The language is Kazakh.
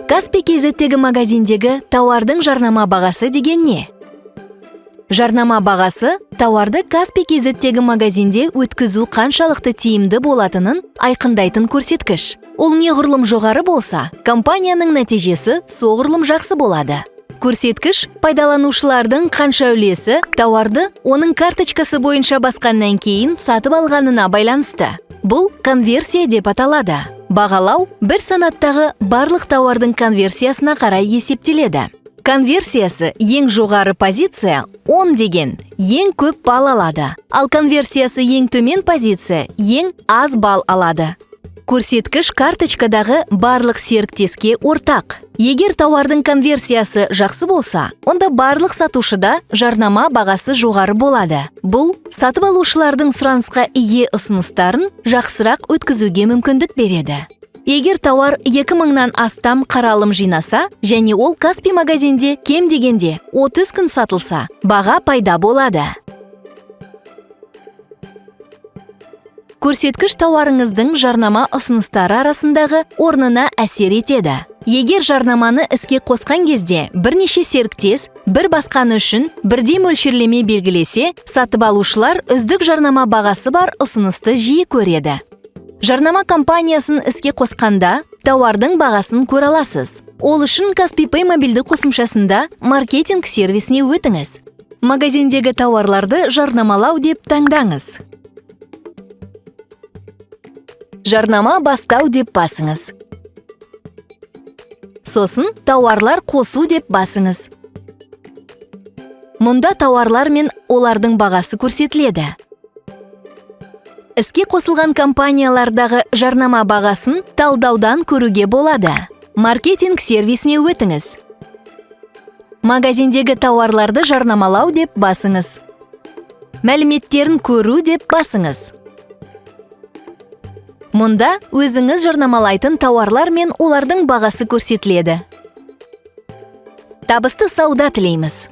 Kaspi KZ-тегі магазиндегі тауардың жарнама бағасы деген не? Жарнама бағасы тауарды Kaspi KZ-тегі магазинде өткізу қаншалықты тиімді болатынын айқындайтын көрсеткіш. Ол неғұрлым жоғары болса, компанияның нәтижесі соғұрлым жақсы болады. Көрсеткіш пайдаланушылардың қанша үлесі тауарды оның карточкасы бойынша басқаннан кейін сатып алғанына байланысты. Бұл конверсия деп аталады. Бағалау бір санаттағы барлық тауардың конверсиясына қарай есептеледі. Конверсиясы ең жоғары позиция 10 деген ең көп балл алады, ал конверсиясы ең төмен позиция ең аз балл алады. Көрсеткіш карточкадағы барлық серіктеске ортақ. Егер тауардың конверсиясы жақсы болса, онда барлық сатушыда жарнама бағасы жоғары болады. Бұл сатып алушылардың сұранысқа ие ұсыныстарын жақсырақ өткізуге мүмкіндік береді. Егер тауар 2000-нан астам қаралым жинаса және ол Kaspi магазинде кем дегенде 30 күн сатылса, баға пайда болады. Көрсеткіш тауарыңыздың жарнама ұсыныстары арасындағы орнына әсер етеді. Егер жарнаманы іске қосқан кезде бірнеше серіктес бір басқаны үшін бірдей мөлшерлеме белгілесе, сатып алушылар үздік жарнама бағасы бар ұсынысты жиі көреді. Жарнама кампаниясын іске қосқанда тауардың бағасын көре аласыз. Ол үшін Kaspi Pay мобильді қосымшасында маркетинг сервисіне өтіңіз. Магазиндегі тауарларды жарнамалау деп таңдаңыз. Жарнама бастау деп басыңыз. Сосын тауарлар қосу деп басыңыз. Мұнда тауарлар мен олардың бағасы көрсетіледі. Іске қосылған компаниялардағы жарнама бағасын талдаудан көруге болады. Маркетинг сервисіне өтіңіз. Магазиндегі тауарларды жарнамалау деп басыңыз. Мәліметтерін көру деп басыңыз. Мұнда өзіңіз жарнамалайтын тауарлар мен олардың бағасы көрсетіледі. Табысты сауда тілейміз.